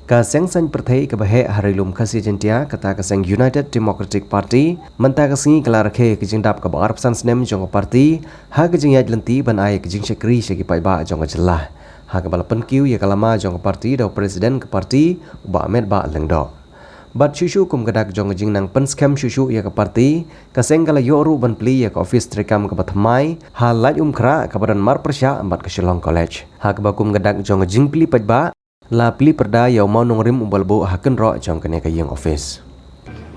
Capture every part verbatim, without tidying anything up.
Ka seng saiñ pyrthei kaba heh ha ri lum Khasi Jaintia, kata ka seng United Democratic Party, mynta ka sngi ka la rakhe ka jingdap kaba arphew san snem jong ka party, ha ka jingïaid lynti ban ai ka jingshakri sha ki paidbah jong ka jylla. Ha kaba la pynkiew ïa ka lama jong ka party da u president ka party, u Bah Metbah Lyngdoh. Bad shuh shuh kum ka dak jong ka jingnang pynskhem shuh shuh ïa ka party, ka seng ka la ïoh ruh ban plie ïa ka office treikam kaba thymmai ha Laitumkhrah kaba don marpyrshah bad ka Shillong College. Ha kaba kum ka dak jong ka jingplie paidbah, la plie pyrda ïa u mawnongrim uba la buh ha kynroh jong kane ka ïing office.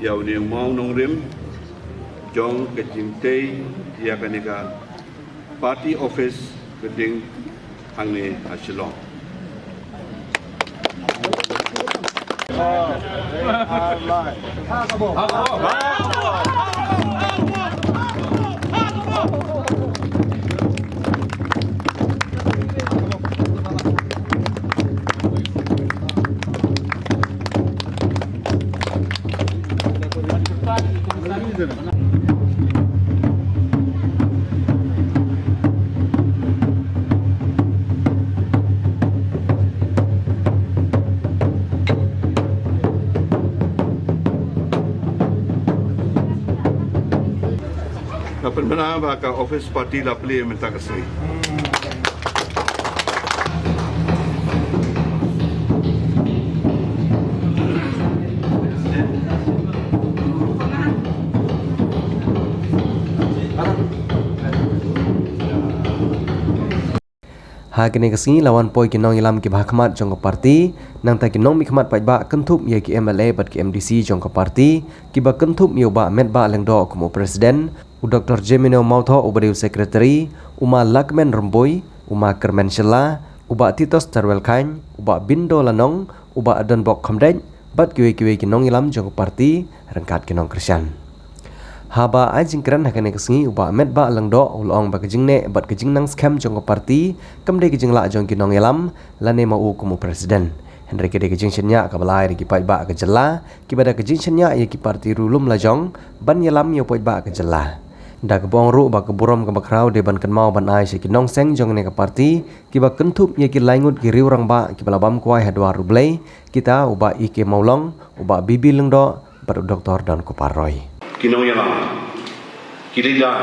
Ïa une u mawnongrim jong ka jingtei ïa kane ka party office ka ding hangne ha Shillong. Nga pynbna ba ka office party la plie mynta ka sngi. Ha kane ka sngi la wan poi ki nongïalam kiba ha khmat jong ka party, nangta ki nongmihkhmat paidbah kynthup ïa ki M L A bad ki M D C jong ka party, kiba kynthup ïa u Bah Metbah Lyngdoh kum u president, u Doktor Jemino Mawthoh uba dei u secretary, u Ma Lakmen Rymbui, u Ma Kyrmen Shylla, u Bah Titos Tarwel Chyne, u Bah Bindo Lanong, u Bah Donbok Khymdeit, bad kiwei kiwei ki nongïalam jong ka party, ryngkat ki nongkyrshan. Haba ai jingkren ha kane ka sngi u Bah Metbah Lyngdoh u la ong ba ka jingneh bad ka jingnang skhem jong ka party kam dei ka jinglah jong ki nongïalam lane ma u kum u president. Hynrei ka dei ka jingshaniah kaba la ai da ki paidbah ka jylla kiba da ka jingshaniah ïa ki party riewlum lajong ban ïalam ïa u paidbah ka jylla. Da kaba ong ruh ba ka burom kaba khraw dei ban kynmaw ban ai sha ki nongseng jong kane ka party kiba kynthup ïa ki lai ngut ki riew rangbah kiba la bam kwai ha dwar U Blei, kita u Bah E K Mawlong, u Bah B B Lyngdoh, bad u Doktor Donkupar Roy. Ki nongïalam, ki leader,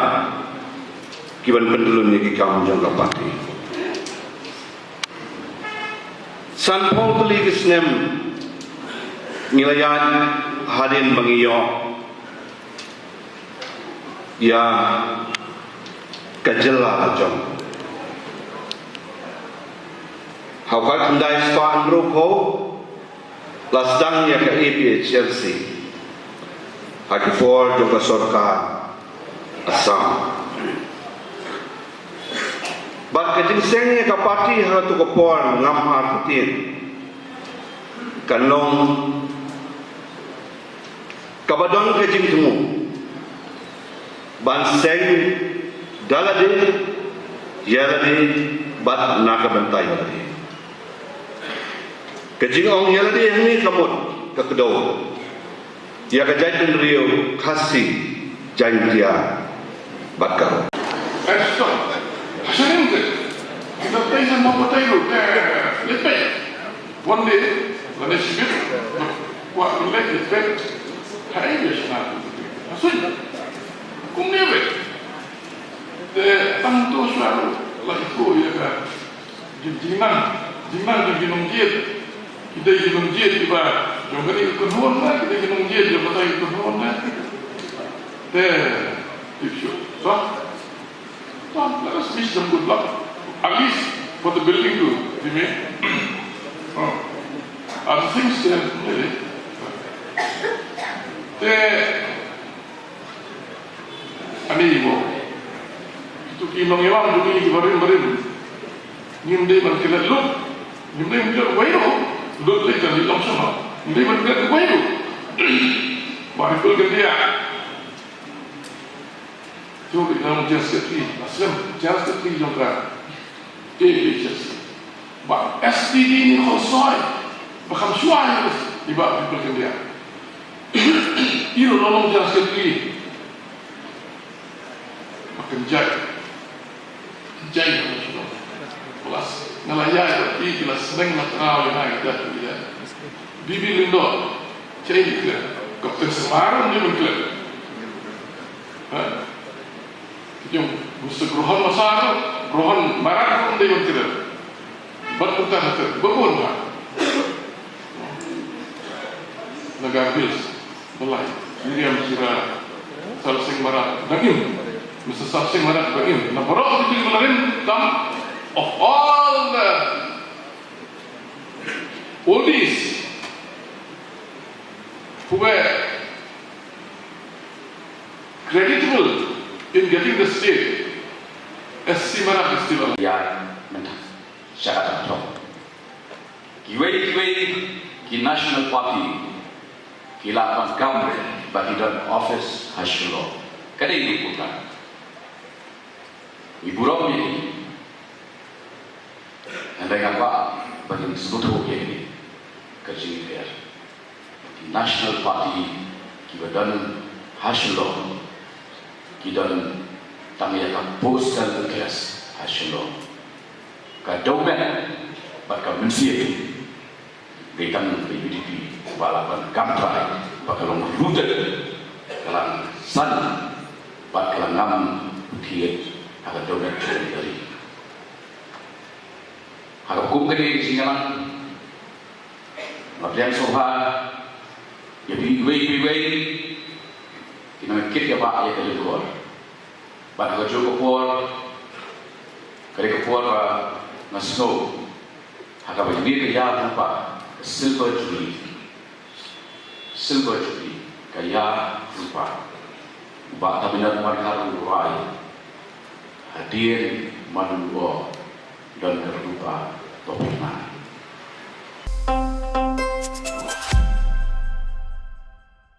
ki ban pyntylun ïa ki kam jong ka party. Sanphew tylli ki snem ngi la ïaid hadien ba ngi ïoh ïa ka jylla la jong. Ha u khatkhyndai spah hynriewphew la sdang ïa ka A P H L C ha ki por jong ka sorkar Assam. Bad ka jingseng ïa ka party ha kato ka por ngam artatien. Kan long kaba don ka jingthmu ban seng da lade, ïa lade, bad na ka bynta ïa lade. Ka jingong ïa lade hangne ka mut ka kdew ïa ka jaitbynriew Khasi, Jaiñtia bad Garo. One day, lane shibit, kwah ban leh ïa peit ha ei ba shna. Ha suiñ. Kumne beit. Te tang to shuwa ruh la ïathuh ïa ka jing, jingnang, jingnang jong ki nongjied. Ki dei ki nongjied kiba jong kane ka kynhun na, ki dei ki nongjied jong kata ka kynhun na. Te tip shuh. So, Well, let us wish them good luck. At least for the building to remain. Oh. Other things, uh, really. Te, ani mo. Kito ki nongïalam jong ngi ki barim barim. Ngim dei ban klet lut. Ngim dei ban klet wei ruh. Lut leit kan leit long shuh. Ngim dei ban klet wei ruh. Ba ripple kan dia. Te u dei u General Secretary, la slem General Secretary jong ka A P H L C. Ba S T D ni khon soi, ba kham shuwa ni bas, i ba People India. I ruh u long General Secretary. Ba kynjai. Kynjai ba kham shuwa. Plus, nga la ïaid bad ki, ki la sneng la tngaw ïa nga ïa ka, ïa ka. Bibi Lyngdoh, cha i klet. Doktor Symar ruh ym dei ban klet. Ha? Jong, Mister Grohon Massa ruh, Grohon Marak ruh ym dei ban klet. Bad kumta ha ter, ba bun ha. Naga Hills, Mawlai, Miriam Shira, Sarsing Marak, dang im. Mister Sarsing Marak, dang im. Na baroh ki jingbarim tam, of all the oldies who were creditable in getting the state, S C Marak is still alive. Ïa, mynta, sha kata ka thong. Kiwei kiwei ki National Party ki la pyndonkam ba ki don office ha Shillong. Ka dei ruh kumta. Ngi burom ïa ki. Hynrei nga kwah ba ngin sngewthuh ïa kane ka jingïapher. National Party kiba don ha Shillong, ki don tang ïa ka personal interest ha Shillong. Ka dohnud bad ka mynsiem dei tang ka U D P ba la pyndonkam trai ba ka long rooted, ka la san bad ka la ngam thied ha ka dohnud jong ka ri. Ha ka kum kane ka jingïalang, nga pdiang sngewbha ïa phi iwei pa iwei ki nang kit ïa ba ïa ka lyngkor. Bad ha kajuh ka por, ka dei ka por ba nga sngew ha kaba ïadei ka ïa rupa, ka silver jubilee. Silver jubilee, ka ïa rupa. Bah Tabinan Markar u rai, hadien man u ong, don ka rupa ba pynah.